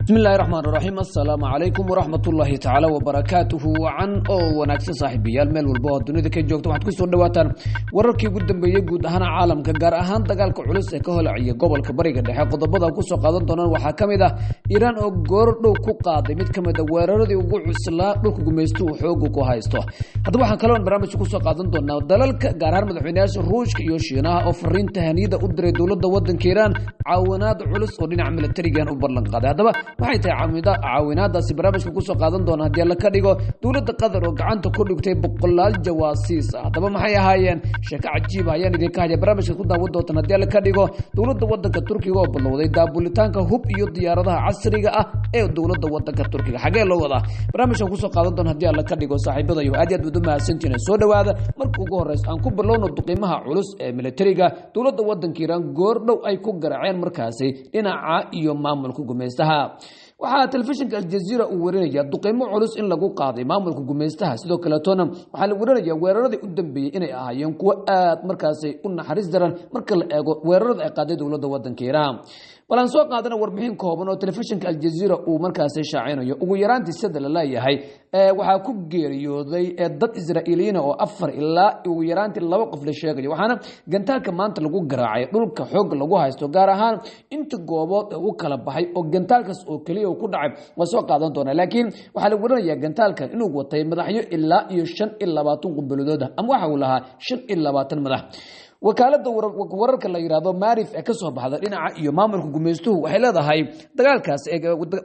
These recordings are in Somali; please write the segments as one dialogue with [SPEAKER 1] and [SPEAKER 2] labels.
[SPEAKER 1] Bismillahi raxmaan raxiim. Assalaamu calaykum waraxmat ullaahi tacaala wabarakaatuhu. Wacan oo wanaagsan, saaxiibayaal, meel walba oo dunida ka joogta, waxaad kusoo dhawaataan wararkii ugu dambeeyey guud ahaan caalamka, gaar ahaan dagaalka culus ee ka holacaya gobolka Bariga Dhexe. Qodobada kusoo qaadan doonaan waxaa ka mid ah Iiraan oo goordhow ku qaaday mid ka mid a weeraradii ugu cuslaa dhulka gumaystuhu xooga ku haysto. Haddaba waxaan kaloon barnaamijka kusoo qaadan doonaa dalalka, gaar ahaan madaxweynayaasha Ruushka iyo Shiinaha oo fariinta haniyada u diray dowladda wadanka Iiraan, caawinaad culus oo dhinaca militarigan u ballan qaaday. Haddaba maxay tahay caawinaadaasi? Barnaamijka kusoo qaadan doona haddii Alla ka dhigo. Dowladda Qatar oo gacanta ku dhigtay boqolaal jawaasiis ah, haddaba maxay ahaayeen? Sheeko cajiib ah ayaan idinka haya, barnaamijka ku daawan doontaan haddii Alla ka dhigo. Dowladda wadanka Turkiga oo bilowday daabulitaanka hub iyo diyaaradaha casriga ah ee dowladda wadanka Turkiga, xagee loo wadaa? Barnaamijkan kusoo qaadan doona haddii Alla ka dhigo. Saaxiibadayo, aad iyo aad baad u mahadsantihiin, soo dhowaada. Marka ugu horeysa aan ku bilowno duqiimaha culus ee militariga dowladda wadanka Iiraan goordhow ay ku garaaceen markaasi dhinaca iyo maamulka gumaystaha. Waxaa telefishinka Aljaziira uu warinaya duqeymo culus in lagu qaaday maamulka gumaystaha. Sidoo kaleetona waxaa la warinaya weeraradii u dambeeyey inay ahaayeen kuwo aad markaasi u naxariis daran marka la eego weerarada ay qaaday dowladda wadanka Iiraan. Bal aan soo qaadana warbixin kooban oo telefishinka Aljaziira uu markaasi shaacinayo. Ugu yaraantii, sida la leeyahay, waxaa ku geeriyooday dad Israa'iiliyiina oo afar ilaa ugu yaraantii laba qof la sheegayo, waxaana gantaalka maanta lagu garaacay dhulka xoog lagu haysto, gaar ahaan inta goobood ee u kala baxay oo gantaalkaas oo keliya uu ku dhacay waa soo qaadan doonaa. Laakiin waxaa la warinayaa gantaalkan inuu watay madaxyo ilaa iyo 25 qumbaladooda, ama waxa uu lahaa 25 madax. Wakaalada wararka la yiraahdo Maarif ee kasoo baxda dhinaca iyo maamulka gumaystuhu waxay leedahay dagaalkaas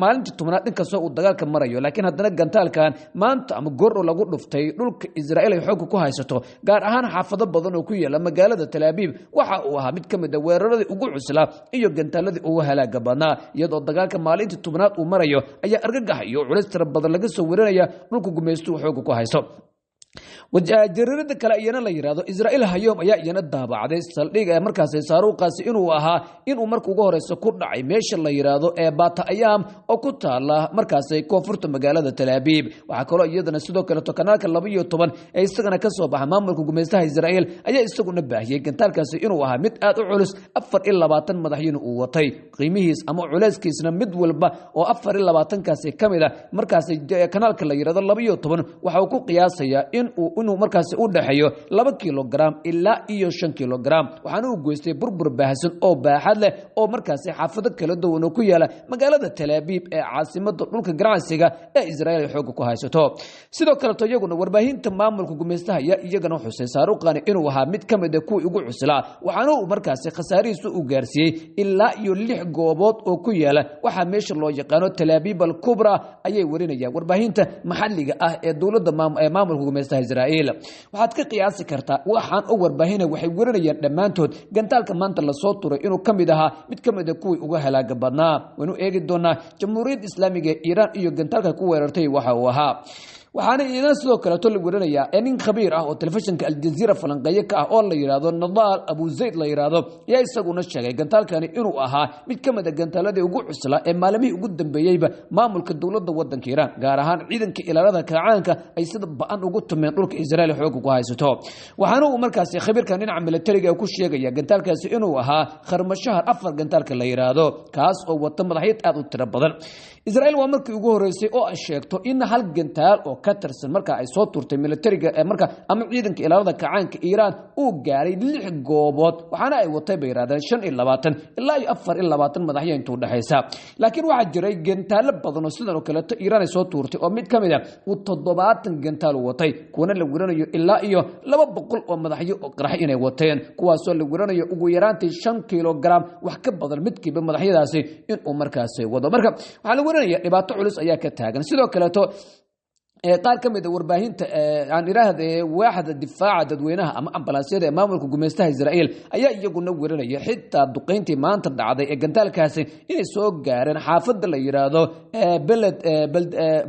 [SPEAKER 1] maalintii 10aad inkastoo uu dagaalka marayo, laakiin haddana gantaalkan maanta ama goordhow lagu dhuftay dhulka Israa'iil ay xoogga ku haysato, gaar ahaan xaafado badan oo ku yaala magaalada Talaabiib, waxa uu ahaa mid ka mid a weeraradii ugu cuslaa iyo gantaaladii ugu halaaga badnaa. Iyadoo dagaalka maalintii 10aad uu marayo ayaa argagax iyo culays tira badan laga soo warinaya dhulka gumaystuhu xoogga ku haysto. Jariirada kale iyana la yiraahdo Israa'iil Hayom ayaa iyana daabacday saldhig ee markaasi saaruuqaasi inuu ahaa inuu marka ugu horeysa ku dhacay meesha la yiraahdo ee Bata Ayaam oo ku taala markaasi koonfurta magaalada Talaabiib. Waxaa kaloo iyadana sidoo kaleeto kanaalka 12 ee isagana kasoo baxa maamulka gumaystaha Israa'iil ayaa isaguna baahiyey gantaalkaasi inuu ahaa mid aad u culus, 24 madaxyina uu watay, qiimihiis ama culeyskiisna mid walba oo 24-kaasi ka mid a markaasi kanaalka la yiraahdo 12 waxa uu ku qiyaasayaa inuu markaasi u dhexeeyo 2 kilogram ilaa iyo 5 kilogram. Waxaana uu goystay burbur baahsan oo baaxad leh oo markaasi xaafado kala duwan oo ku yaala magaalada Talaabiib ee caasimada dhulka ganacsiga ee Israa'iil ay xoogga ku haysato. Sidoo kaleto iyaguna warbaahinta maamulka gumaystaha ayaa iyagana xusay saaruqani inuu ahaa mid ka mid a kuwii ugu cuslaa, waxaana uu markaasi khasaarihiisu uu gaarsiiyey ilaa iyo lix goobood oo ku yaala waxaa meesha loo yaqaano Talaabiib al Kubra, ayay warinayaan warbaahinta maxalliga ah ee dowladda ee maamulka gumaystaha Israa'iil. Waxaad ka qiyaasi kartaa waxaan u warbaahina waxay warinayaan dhammaantood gantaalka maanta lasoo turay inuu ka mid ahaa mid ka mid a kuwii uga halaaga badnaa. Waynu eegi doonaa Jamhuuriyadda Islaamiga ee Iiraan iyo gantaalka ku weerartay waxa uu ahaa. Waxaana idan sidoo kaleeto la werinayaa ee nin khabiir ah oo telefishinka Aljaziira falanqeeye ka ah oo la yidhaahdo Nadaal Abu Zayd la yidhaahdo ayaa isaguna sheegay gantaalkani inuu ahaa mid ka mid a gantaaladii ugu cuslaa ee maalmihii ugu dambeeyeyba maamulka dowladda wadanka Iiraan, gaar ahaan ciidanka ilaalada kacaanka, ay sida ba-an ugu tumeen dhulka Israel xooga ku haysato. Waxaana uu markaasi khabiirkan dhinaca militariga ku sheegaya gantaalkaasi inuu ahaa Kharmashahar 4 gantaalka la yidhaahdo, kaas oo wata madaxyad aad u tiro badan. Israel waa markii ugu horeysay oo ay sheegto in hal gantaal oo ka tirsan marka ay soo turtay militariga marka ama ciidanka ilaalada kacaanka Iiraan uu gaaray lix goobood, waxaana ay watay, bay yidhahdeen, 25 ilaa iyo 24 madaxyo intuu dhexaysa. Laakiin waxaa jiray gantaalo badan oo sidan oo kaleeto Iiraan ay soo tuurtay oo mid ka mid a uu 70 gantaal watay, kuwana la werinayo ilaa iyo 200 oo madaxyo oo qarax inay wateen, kuwaasoo la werinayo ugu yaraantii 5 kilogram wax ka badan midkiiba madaxyadaasi inuu markaasi wado. Marka waxaa la werinaya dhibaato culus ayaa ka taagan. Sidoo kaleeto qaar ka mid a warbaahinta aan iraahda waaxda difaaca dadweynaha ama ambalaasyada ee maamulka gumaystaha Israa'iil ayaa iyaguna werinaya xitaa duqeyntii maanta dhacday ee gantaalkaasi inay soo gaareen xaafadda la yiraahdo beled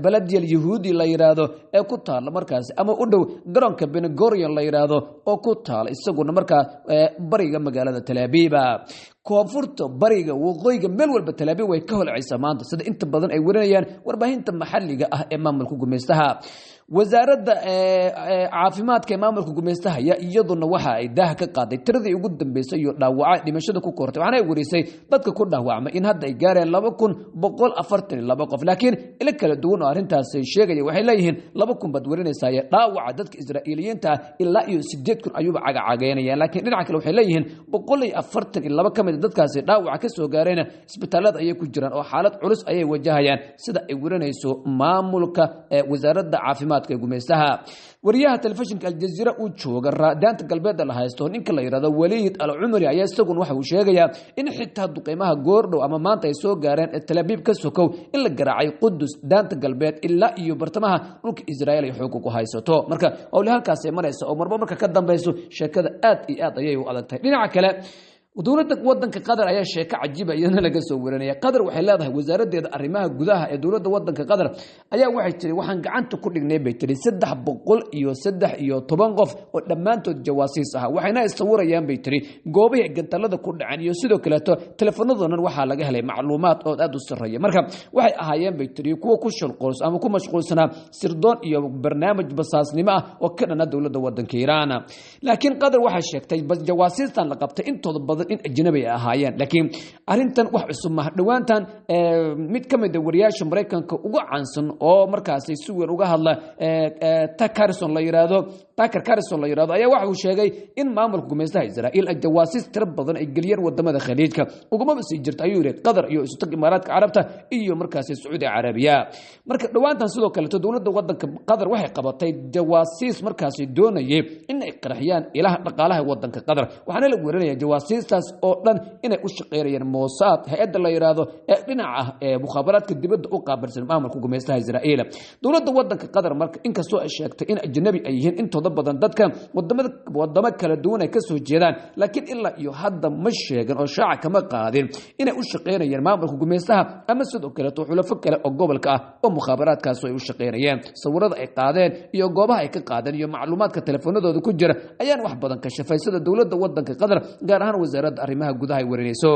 [SPEAKER 1] Beledyal Yahuudi la yiraahdo ee ku taala markaasi ama u dhow garoonka Benegorion la yiraahdo oo ku taala isaguna markaa bariga magaalada Talaabiiba. Koonfurta, bariga, waqooyiga, meel walba Talaabiib way ka holcaysaa maanta, sida inta badan ay warinayaan warbaahinta maxalliga ah ee maamulka gumaystaha. Wasaaradda caafimaadka ee maamulka gumaystaha ayaa iyaduna waxa ay daaha ka qaaday tiradii ugu dambeysay iyo dhaawaca dhimashada ku kortay, waxaana ay warisay dadka ku dhaawacmay in hadda ay gaareen 2142 qof. Laakiin ilo kala duwan oo arrintaasi sheegaya waxay leeyihiin 2000 baad warinaysaa dhaawaca dadka Israa'iiliyiinta ah, ilaa iyo 8000 ayuuba cagacageynayaan. Laakiin dhinaca kale waxay leeyihiin 142 ka mid a dadkaasi dhaawaca ka soo gaarayna isbitaalada ayay ku jiraan oo xaalad culus ayay wajahayaan, sida ay warinayso maamulka wasaaradda caafimaadka ee gumaystaha. Wariyaha telefishinka Aljaziira uu jooga daanta galbeedda la haysto, ninka la yidhahdo Waliid Al Cumari, ayaa isaguna waxa uu sheegayaa in xitaa duqeymaha goordhow ama maanta ay soo gaareen ee Talabiib ka sokow in la garaacay Qudus, daanta galbeed ilaa iyo bartamaha dhulka Israel ay xooga ku haysato. Marka howli halkaasay maraysa oo marba marka ka dambeyso sheekada aad iyo aad ayay u adag tahay. Dhinaca kale, dowladda wadanka Qatar ayaa sheeko cajiiba iyadana laga soo warinaya. Qatar waxay leedahay wasaaradeeda arrimaha gudaha ee dowladda wadanka Qatar ayaa waxay tiri waxaan gacanta ku dhignay, bay tiri, 313 qof oo dhammaantood jawaasiis ah, waxayna isawirayaan, bay tiri, goobihii gantalada ku dhaceen iyo sidoo kaleeto teleefanadoonan waxaa laga helay macluumaad oo aad u sarreeya. Marka waxay ahaayeen, bay tiri, kuwa ku shulquls ama ku mashquulsanaa sirdoon iyo barnaamij basaasnimo ah oo ka dhana dowladda wadanka Iiraan. Laakiin Qatar waxay sheegtay jawaasiistan la qabtay intooda badan in ajnabi ay ahaayeen. Laakiin arrintan wax cusub maaha. Dhowaantan mid ka mid a wariyaasha Maraykanka ugu caansan oo markaasi si weyn uga hadla, Tucker Carlson la yiraahdo, Tucker Carlson la yiraahdo, ayaa waxa uu sheegay in maamulka gumaystaha Israa'iil ay jawaasiis tiro badan ay geliyeen wadamada Khaliijka, ugumaba sii jirta, ayuu yidhi, Qatar iyo Isutag Imaaraadka Carabta iyo markaasi Sacuudi Carabiya. Marka dhowaantan sidoo kaleeto dowladda wadanka Qatar waxay qabatay jawaasiis markaasi doonayay in ay qarxiyaan ilaha dhaqaalaha wadanka Qatar, waxaana la weerinaya jawaasiistaas oo dhan inay u shaqeynayeen Mossad, hay-adda la yiraahdo ee dhinaca ah ee mukhaabaraadka dibadda u qaabilsan maamulka gumaystaha Israa'iil. Dowladda wadanka Qatar marka inkastoo ay sheegtay in ajnabi ay yihiin intooda badan dadka wadamada wadamo kala duwan ay kasoo jeedaan, laakiin ilaa iyo hadda ma sheegin oo shaaca kama qaadin inay u shaqeynayeen maamulka gumaystaha ama sidoo kaleeto xulafo kale oo gobolka ah oo mukhaabaraadkaas ay u shaqeynayeen. Sawirada ay qaadeen iyo goobaha ay ka qaadeen iyo macluumaadka telefoonadooda ku jira ayaan wax badan ka shafay, sida dowladda wadanka Qatar, gaar ahaan wasaaradda arrimaha gudaha, ay warinayso.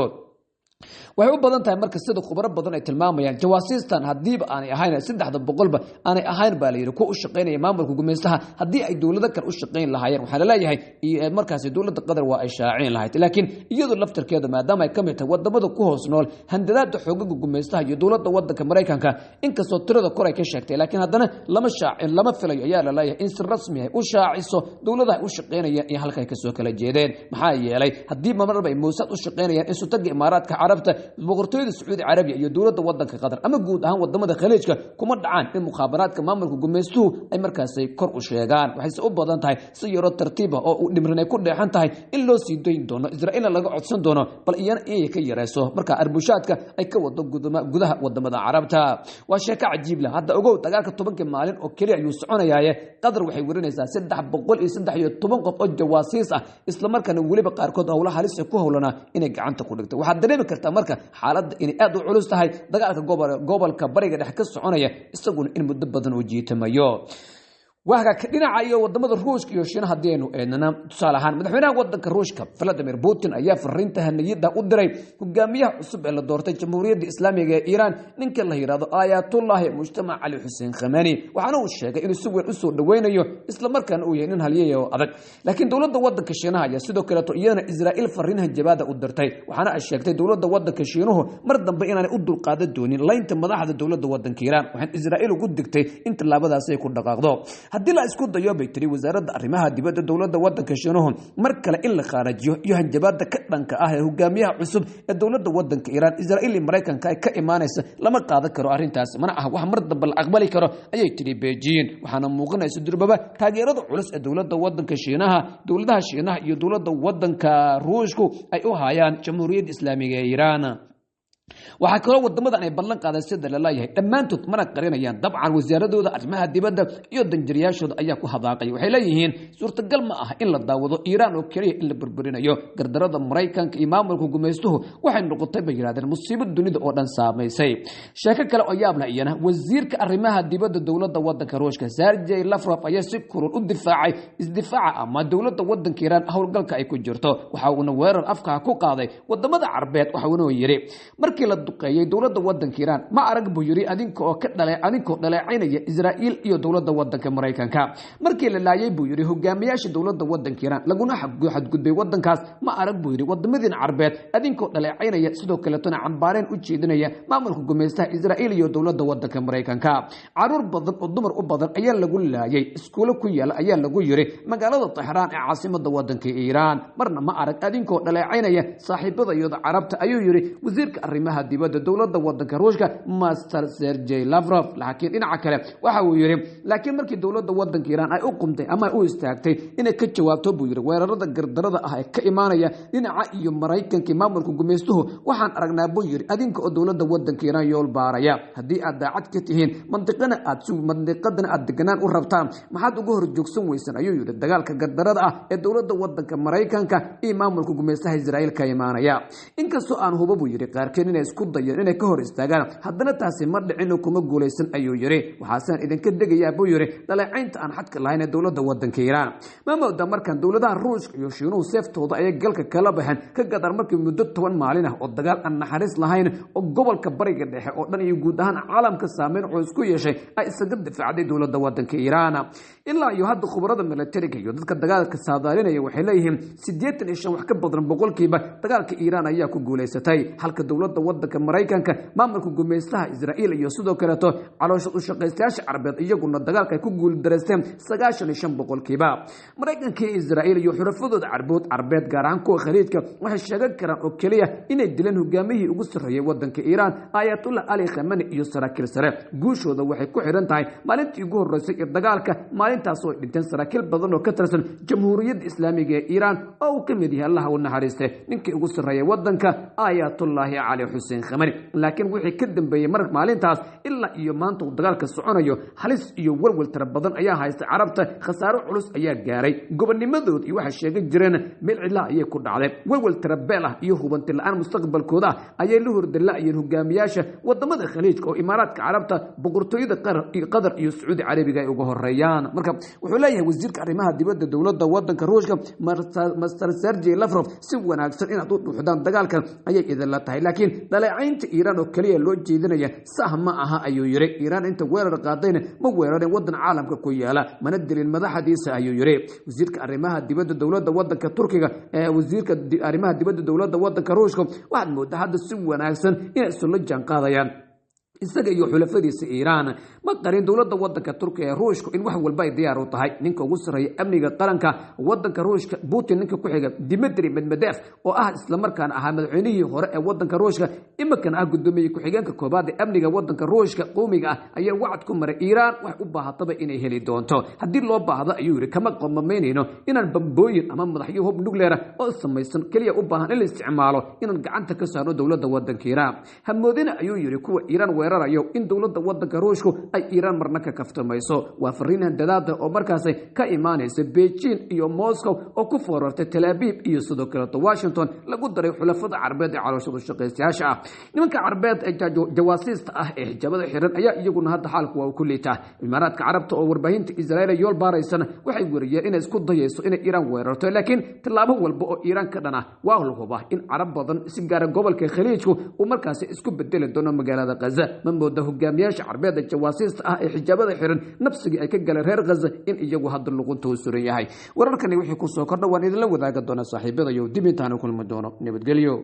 [SPEAKER 1] Waxay u badan tahay marka, sida khubaro badan ay tilmaamayaan, jawaasiistan haddiiba aanay ahayn 300ba aanay ahayn, baa la yidhi, kuwa u shaqaynaya maamulka gumaystaha, haddii ay dowlado kale u shaqayn lahaayeen, waxaa laleeyahay markaasi dowladda Qatar waa ay shaacin lahayd. Laakiin iyadu laftarkeeda, maadaama ay ka mid tahay wadamada ku hoos nool handadaada xoogaga gumaystaha iyo dowladda wadanka Maraykanka, inkastoo tirada kor ay ka sheegtay, laakiin haddana lama shaacin, lama filayo ayaa laleeyahay in si rasmi ah u shaaciso dowladaha u shaqaynayaan iyo halka ay kasoo kala jeedeen. Maxaa yeelay, haddii marmarba ay Mossad u shaqaynayaan Isutaga Imaaraadka Carabta, Boqortooyada Sacuudi Carabiya iyo dowladda wadanka Qatar ama guud ahaan wadamada Khaliijka, kuma dhacaan in mukhaabaraadka maamulka gumaystuhu ay markaasi kor u sheegaan. Waxayse u badan tahay si yaro tartiib ah oo uu dhimrin ay ku dheexan tahay in loo sii dayn doono, Israa'iilna laga codsan doono bal iyana inay ka yareyso marka arbushaadka ay ka wado gudaha wadamada Carabta. Waa sheeko cajiib leh. Hadda ogow, dagaalka 10-kii maalin oo keliya ayuu soconayaaye, Qatar waxay warinaysaa 313 qof oo jawaasiis ah, islamarkaana weliba qaarkood howla halis ku howlanaa inay gacanta ku dhigtay. Waxaad dareemi kartaa marka xaaladda inay aad u culus tahay, dagaalka gobolka Bariga Dhexe ka soconaya isaguna in muddo badan uu jiitamayo. Waa dhinaca iyo wadamada Ruushka iyo Shiina haddii aynu eednana, tusaale ahaan madaxweynaha wadanka Ruushka Vladimir Putin ayaa fariinta haniyada u diray hogaamiyaha cusub ee la doortay Jamhuuriyadda Islaamiga ee Iiraan, ninka la yidhahdo Aayatullahi Mujtamac Cali Xuseen Khamani, waxaana uu sheegay inuu si weyn usoo dhaweynayo, islamarkaana uu yahay nin halyaya oo adag. Laakiin dowladda wadanka Shiinaha ayaa sidoo kaleeto iyadana Israa'iil fariin hanjabaada u dirtay, waxaana ay sheegtay dowladda wadanka Shiinuhu mar dambe inaanay u dulqaadan doonin laynta madaxda dowladda wadanka Iiraan, waxaan Israa'iil ugu digtay in tallaabadaasi ay ku dhaqaaqdo. Haddii la isku dayo, bay tiri wasaaradda arrimaha dibadda dowladda wadanka Shiinuhu, mar kale in la khaarajiyo iyo hanjabaada ka dhanka ah ee hogaamiyaha cusub ee dowladda wadanka Iiraan, Israa'iil iyo Maraykanka ay ka imaanaysa, lama qaadan karo arrintaas, mana aha wax mar dambe la aqbali karo, ayay tiri Beijing. Waxaana muuqanaysa durbaba taageerada culus ee dowladda wadanka Shiinaha, dowladaha Shiinaha iyo dowladda wadanka Ruushku ay u hayaan Jamhuuriyadda Islaamiga ee Iiraan. Waxaa kaloo wadamadan ay ballan qaadeen, sida laleeyahay, dhammaantood mana qarinayaan dabcan, wasaaradooda arrimaha dibadda iyo danjirayaashooda ayaa ku hadaaqaya, waxay leeyihiin suurtagal ma aha in la daawado Iiraan oo keliya in la burburinayo. Gardarada Maraykanka iyo maamulka gumaystuhu waxay noqotay, bay yidhahdeen, musiibo dunida oo dhan saamaysay. Sheeko kale oo yaab leh iyana, wasiirka arrimaha dibadda dowladda wadanka Ruushka Sergey Lavrov ayaa si kulul u difaacay isdifaaca ama dowladda wadanka Iiraan howlgalka ay ku jirto, waxa uuna weerar afka ku qaaday wadamada Carbeed. Waxa uuna yiri markii Markii la duqeeyey dowladda wadanka Iiraan, ma arag, buu yidhi, adinka oo ka dhale adinkoo dhaleecaynaya Israa'iil iyo dowladda wadanka Maraykanka. Markii la laayay, buu yidhi, hogaamiyaasha dowladda wadanka Iiraan laguna xadgudbay wadankaas, ma arag, buu yidhi, wadamadiin Carbeed adinkoo dhaleecaynaya, sidoo kaleetona cambaareen u jeedinaya maamulka gumaystaha Israa'iil iyo dowladda wadanka Maraykanka. Caruur badan oo dumar u badan ayaa lagu laayay iskuulo ku yaala, ayaa lagu yiri, magaalada Tahraan ee caasimada wadanka Iiraan. Marna ma arag adinkoo dhaleecaynaya saaxiibadayooda Carabta, ayuu yiri wasiirka arrimaha dibadda dowladda wadanka Ruushka, Master Sergey Lavrov. Laakiin dhinaca kale waxa uu yiri, laakiin markii dowladda wadanka Iiraan ay u qumtay ama ay u istaagtay inay ka jawaabto, buu yiri, weerarada gardarada ah ee ka imaanaya dhinaca iyo Maraykanka, maamulka gumaystuhu, waxaan aragnaa, buu yiri, adinka oo dowladda wadanka Iiraan yool baaraya. Haddii aad daacad ka tihiin mandiqana aad mandiqadana aad deganaan u rabtaan, maxaad uga hor joogsan weysan, ayuu yidhi, dagaalka gardarada ah ee dowladda wadanka Maraykanka iyo maamulka gumaystaha Israa'iil ka imaanaya? Inkastoo aan hubo, buu yidhi, qaarkeen inay isku dayeen inay ka hor istaagaan, haddana taasi ma dhicin oo kuma guulaysan, ayuu yidhi. Waxaasaan idinka degayaa, buu yidhi, dhaleecaynta aan xadka lahayn ee dowladda wadanka Iiraan. Ma moodaa markan dowladaha Ruushka iyo Shiinuhu seeftooda ayay galka kala baxeen ka gadar markii muddo 10 maalin ah oo dagaal aan naxariis lahayn oo gobolka Bariga Dhexe oo dhan iyo guud ahaan caalamka saameyn culus ku yeeshay ay isaga difaacday dowladda wadanka Iiraan? Ilaa iyo hadda khubarada militariga iyo dadka dagaalka saadaalinaya waxay leeyihiin 85 wax ka badan boqolkiiba dagaalka Iiraan ayaa ku guulaysatay, halka dowladda wadanka Maraykanka, maamulka gumaystaha Israa'iil iyo sidoo kaleeto caloosha u shaqaystayaasha Carbeed iyaguna dagaalka ay ku guuldaraysteen 95%. Maraykanka iyo Israa'iil iyo xulafadooda Carbeed, gaar ahaan kuwa Khaliijka, waxay sheegan karaan oo keliya inay dileen hogaamiyihii ugu sarreeyay wadanka Iiraan, Ayatullah Ali Khamani, iyo saraakiil sare. Guushooda waxay ku xiran tahay maalintii ugu horreysay ee dagaalka, maalintaas oo ay dhinteen saraakiil badan oo ka tirsan Jamhuuriyadda Islaamiga ee Iiraan oo uu ka mid yahay, Allaha u naxariistay, ninkii ugu sarreeyay wadanka, Ayatullaahi Cali Xuseen Khamani. Laakiin wixii ka dambeeyey mar maalintaas ilaa iyo maanta uu dagaalka soconayo, halis iyo walwal tira badan ayaa haysta Carabta. Khasaaro culus ayaa gaaray gobonimadooda iyo waxay sheegan jireen meel cidlaha ayay ku dhacday. Walwal tirabeel ah iyo hubanti la-aan mustaqbalkooda ah ayay la hordala'ayeen hogaamiyaasha wadamada Khaliijka oo Imaaraadka Carabta, Boqortooyada Qatar iyo Sacuudi Carabiga ay uga horeeyaan. Marka wuxuu leeyahay wasiirka arrimaha dibadda dowladda wadanka Ruushka, Master Sergey Lavrov, si wanaagsan inaad u dhuuxdaan dagaalkan ayay idinla tahay, laakiin dhaleecaynta Iiraan oo keliya loo jeedinaya sah ma aha, ayuu yiri. Iiraan inta weerar qaadayna ma weerarin wadan caalamka ku yaala, mana dilin madaxdiisa, ayuu yiri wasiirka arrimaha dibadda dowladda wadanka Turkiga. Ee wasiirka arrimaha dibadda dowladda wadanka Ruushka waxaad moodaa hadda si wanaagsan inay isula jaan qaadayaan isaga iyo xulafadiisa Iiraan. Ma qarin dowladda wadanka Turkiga ee Ruushku in wax walba ay diyaar u tahay. Ninka ugu sarreeya amniga qaranka wadanka Ruushka, Putin ninka ku xiga, Dimitri Medvedev, oo ah islamarkaana ahaa madaxweynihii hore ee wadanka Ruushka, iminkana ah guddoomiye ku-xigeenka koobaad ee amniga wadanka Ruushka qowmiga ah, ayaa wacad ku maray Iiraan wax u baahataba inay heli doonto haddii loo baahdo, ayuu yidhi. Kama qomameynayno inaan bambooyin ama madaxyo hub nuclear oo samaysan keliya u baahan in la isticmaalo inaan gacanta ka saarno dowladda wadanka Iiraan. Hamoodina, ayuu yidhi, kuwa Iiraan weerarayo in dowladda wadanka Ruushku ay Iiraan marna ka kaftamayso. Waa fariin handadaada oo markaasi ka imaanaysa Beijing iyo Moscow oo ku foorartay Tel Aviv iyo sidoo kaleeto Washington, lagu daray xulafada Carbeed ee calooshada shaqaystayaasha ah. Nimanka Carbeed ee jawaasiista ah ee xijaabada xiran ayaa iyaguna hadda xaalku waa ku liitaa. Imaaraadka Carabta oo warbaahinta Israa'iil yool baaraysana waxay weriyeen inay isku dayayso inay Iiraan weerarto, laakiin tallaabo walba oo Iiraan ka dhan ah waa la hubaa in Carab badan, si gaara gobolka Khaliijku, uu markaasi isku bedeli doono magaalada Khaza. Ma mooda hogaamiyaasha Carbeed ee jawaasiista ah ee xijaabada xiran nafsigii ay ka galeen reer Khaza in iyagu hadda luqunta u suran yahay? Wararkani wixii kusoo kordha waan idinla wadaagi doonaa, saaxiibada, iyo dib intaanu kulmi doono. Nabadgelyo.